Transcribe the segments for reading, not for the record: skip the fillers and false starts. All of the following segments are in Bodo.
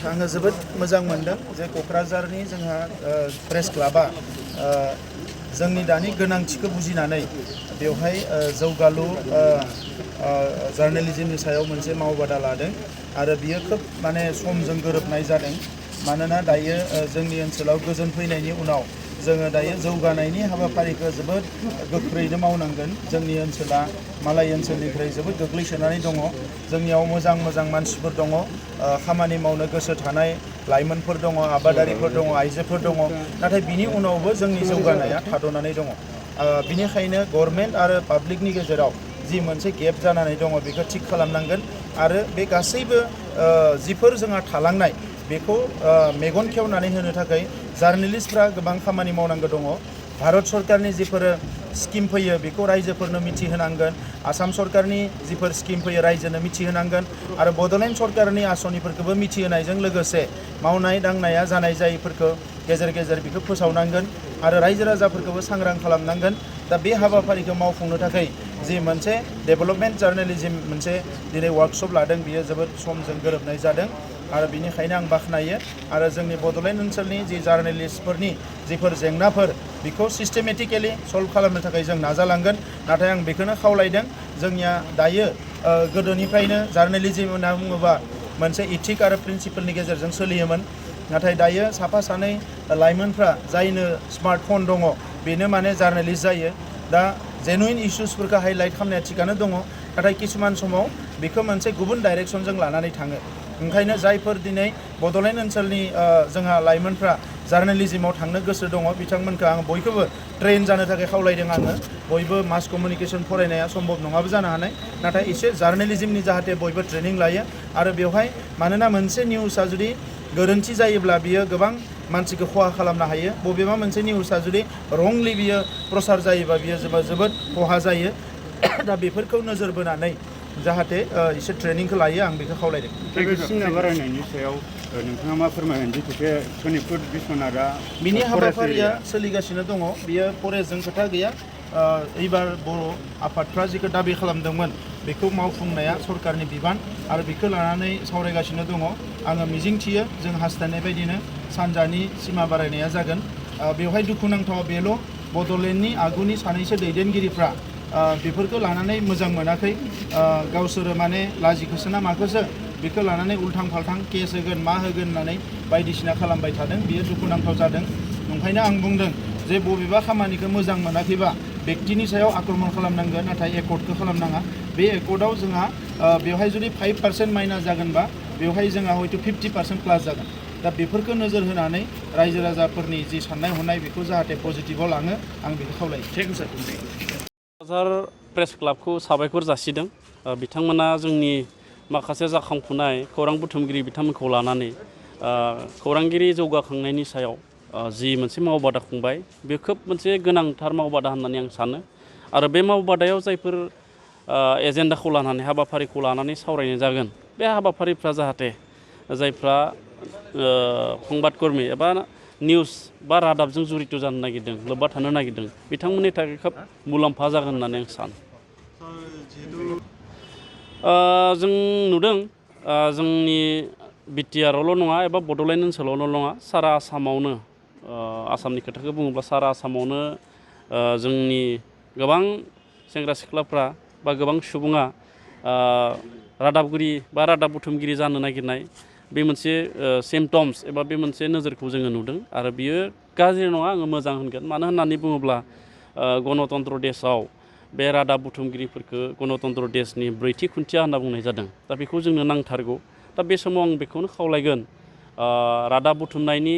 आङो जोबोद मोजां मोनदों जे क'क्राझारनि जोंहा प्रेस क्लाबा जोंनि दानि गोनांथिखौ बुजिनानै बेवहाय जौगालु जार्नालिज्मनि सायाव मोनसे मावबादा लादों आरो बियो खोब माने समजों गोरोबनाय जादों मानोना दायो जोंनि ओनसोलाव गोजोन फैनायनि उनाव जोङो दायो जौगानायनि हाबाफारिखौ जोबोद गोख्रैनो मावनांगोन। जोंनि ओनसोला मालाय ओनसोलनिफ्राय जोबोद गोग्लैसोनानै दङ। जोंनियाव मोजां मोजां मानसिफोर दङ, खामानि मावनो गोसो थानाय लाइमोनफोर दङ, आबादारिफोर दङ, आइजोफोर दङ, नाथाय बिनि उनावबो जोंनि जौगानाया थाद'नानै दङ। बिनिखायनो गभर्नमेन्ट आरो पाब्लिकनि गेजेराव जि मोनसे गेप जानानै दङ बेखौ थिग खालामनांगोन आरो बे गासैबो जिफोर जोंहा थालांनाय बेखौ मेगन खेवनानै होनो थाखाय जार्नालिस्टफ्रा गोबां खामानि मावनांगौ दङ। भारत सरकारनि जिफोर स्किम फैयो बेखौ रायजोफोरनो मिथिहोनांगोन, आसाम सरकारनि जिफोर स्किम फैयो रायजोनो मिथिहोनांगोन आरो बड'लेण्ड सरकारनि आसनिफोरखौबो मिथिहोनायजों लोगोसे मावनाय दांनाया जानाय जायैफोरखौ गेजेर गेजेर बेखौ फोसावनांगोन आरो रायजो राजाफोरखौबो सांग्रां खालामनांगोन। दा बे हाबाफारिखौ मावफुंनो थाखाय जि मोनसे डेभेलपमेन्ट जार्नालिज्म मोनसे दिनै वार्कशप लादों बियो जोबोद समजों गोरोबनाय जादों आरो बिनिखायनो आं बाख्नायो आरो जोंनि बड'लेण्ड ओनसोलनि जि जार्नालिस्टफोरनि जिफोर जेंनाफोर बेखौ सिस्टेमेटिकेलि सल्भ खालामनो थाखाय जों नाजालांगोन। नाथाय आं बेखौनो खावलायदों जोंनिया दायो गोदोनिफ्रायनो जार्नालिज्म होनना बुङोबा मोनसे इथिक आरो प्रिन्सिपलनि गेजेरजों सोलियोमोन, नाथाय दायो साफा सानै लाइमोनफ्रा जायनो स्मार्टफन दङ बेनो माने जार्नालिस्ट जायो। दा जेनुइन इस्युसफोरखौ हाइलाइट खालामनाया थिगानो दङ, नाथाय किसुमान समाव बेखौ मोनसे गुबुन डाइरेक्सनजों लानानै थाङो। ओंखायनो जायफोर दिनै बड'लेण्ड ओनसोलनि जोंहा लाइमोनफ्रा जार्नालिज्मआव थांनो गोसो दङ बिथांमोनखौ आं बयखौबो ट्रेन जानो थाखाय खावलायदों। आङो बयबो मास कमिउनिकेसन फरायनाया सम्भब नङाबो जानो हानाय, नाथाय एसे जार्नालिज्मनि जाहाथे बयबो ट्रेनिं लायो आरो बेवहाय मानोना मोनसे निउसआ जुदि गोरोन्थि जायोब्ला बियो गोबां मानसिखौ खहा खालामनो हायो। बबेबा मोनसे निउसआ जुदि रंलि बियो प्रसार जायोबा बियो जोबोद खहा जायो। दा बेफोरखौ नोजोर बोनानै जाहाथे एसे ट्रेनिंखौ लायो आं बेखौ खावलायदों। सिमा बारायनायनि सायाव नोंथाङा मा फोरमायगोन जिहेतु सनितपुर बिस्वनाथआ बिनि हाबाफारिया सोलिगासिनो दङ, बियो फरेस्टजों खोथा गैया। एबार बर' आफादफ्रा जिखौ दाबि खालामदोंमोन बेखौ मावफुंनाया सरकारनि बिबान आरो बेखौ लानानै सावरायगासिनो दङ। आङो मिजिंथियो जों हास्थायनाय बायदिनो सानजानि सिमा बारायनाया जागोन। बेवहाय दुखुनांथाव बेल' बड'लेण्डनि आगुनि सानैसो दैदेनगिरिफ्रा बेफोरखौ लानानै मोजां मोनाखै। गावसोरो माने लाजिखोसो ना माखोसो बेखौ लानानै उल्थां फाल्थां केस होगोन मा होगोन होननानै बायदिसिना खालामबाय थादों। बियो दुखुनांथाव जादों। ओंखायनो आं बुंदों जे बबेबा खामानिखौ मोजां मोनाखैबा बेक्तिनि सायाव आक्रमन खालामनांगोन, नाथाय एकर्डखौ खालामनाङा। बे एकर्डआव जोंहा बेवहाय जुदि 5% माइनास जागोनबा बेवहाय जोंहा हयथ' 50% प्लास जागोन। दा बेफोरखौ नोजोर होनानै रायजो राजाफोरनि जि साननाय हनाय बेखौ जाहाथे पजिटिभाव लाङो आं बेखौ खावलायो। Thank you sir. Kokrajhar press क्लाबखौ साबायखर जासिदों। बिथांमोना जोंनि माखासे जाखांफुनाय खौरां बुथुमगिरि बिथांमोनखौ लानानै खौरांगिरि जौगाखांनायनि सायाव जि मोनसे मावबादा खुंबाय बे खोब मोनसे गोनांथार मावबादा होननानै आं सानो आरो बे मावबादायाव जायफोर एजेन्डाखौ लानानै हाबाफारिखौ लानानै सावरायनाय जागोन बे हाबाफारिफ्रा जाहाथे जायफ्रा संबादकर्मि एबा निउस बा रादाबजों जुरित जानो नागिरदों, लोब्बा थानो नागिरदों बिथांमोननि थाखाय खोब मुलाम्फा जागोन होननानै आं सानो। जों नुदों जोंनि बिटिआरआवल' नङा एबा बड'लेण्ड ओनसोलावल' नङा, सारा आसामावनो आसामनि खोथाखौ बुङोब्ला सारा आसामावनो जोंनि गोबां सेंग्रा सिख्लाफ्रा बा गोबां सुबुङा रादाबगिरि बा रादाब बुथुमगिरि जानो नागिरनाय बे मोनसे सिम्पटम्स एबा बे मोनसे नोजोरखौ जोङो नुदों आरो बियो गाज्रि नङा, आङो मोजां होनगोन। मानो होननानै बुङोब्ला गणतन्त्र देशआव बे रादाब बुथुमगिरिफोरखौ गणतन्त्र देशनि ब्रैथि खुन्थिया होनना बुंनाय जादों। दा बेखौ जोंनो नांथारगौ। दा बे समाव आं बेखौनो खावलायगोन, रादाब बुथुमनायनि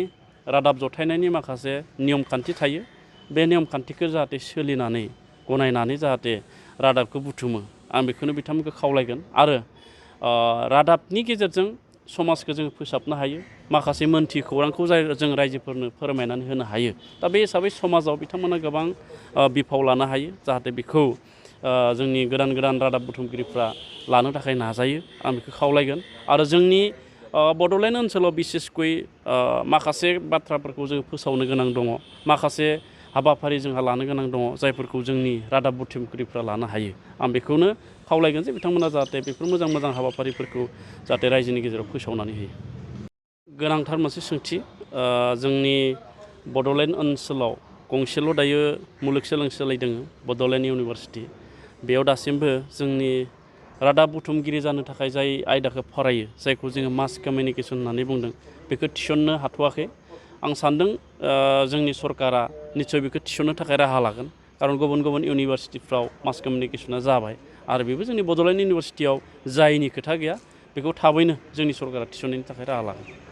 रादाब जथायनायनि माखासे नियम खान्थि थायो। बे नियम खान्थिखौ जाहाथे सोलिनानै गनायनानै जाहाथे रादाबखौ बुथुमो आं बेखौनो बिथांमोनखौ खावलायगोन। आरो रादाबनि गेजेरजों समाजखौ जों फोसाबनो हायो, माखासे मोनथियै खौरांखौ जों रायजोफोरनो फोरमायनानै होनो हायो। दा बे हिसाबै समाजाव बिथांमोना गोबां बिफाव लानो हायो। जाहाथे बेखौ जोंनि गोदान गोदान रादाब बुथुमगिरिफ्रा लानो थाखाय नाजायो आं बेखौ खावलायगोन। आरो जोंनि बड'लेण्ड ओनसोलाव बिसेसकय माखासे बाथ्राफोरखौ जों फोसावनो गोनां दङ, माखासे हाबाफारि जोंहा लानो गोनां दङ जायफोरखौ जोंनि रादाब बुथुमगिरिफ्रा लानो हायो। आं बेखौनो खावलायगोन जे बिथांमोना जाहाथे बेफोर मोजां मोजां हाबाफारिफोरखौ जाहाथे रायजोनि गेजेराव फोसावनानै होयो। गोनांथार मोनसे सोंथि जोंनि बड'लेण्ड ओनसोलाव गंसेल' दायो मुलुगसोलोंसालि दङ बड'लेण्ड इउनिभारसिटि बेयाव दासिमबो जोंनि रादाब बुथुमगिरि जानो थाखाय जाय आयदाखौ फरायो जायखौ जोङो मास कमिउनिकेसन होननानै बुंदों बेखौ थिसननो हाथ'वाखै आं सान्दों जोंनि सरकारा निस्सय बेखौ थिसननो थाखाय राहा लागोन खारन गुबुन गुबुन इउनिभारसिटिफ्राव मास कमिउनिकेसना जाबाय आरो बेबो जोंनि बड'लेण्ड इउनिभारसिटियाव जायैनि खोथा गैया बेखौ थाबैनो जोंनि सरकारा थिसननायनि थाखाय राहा लागोन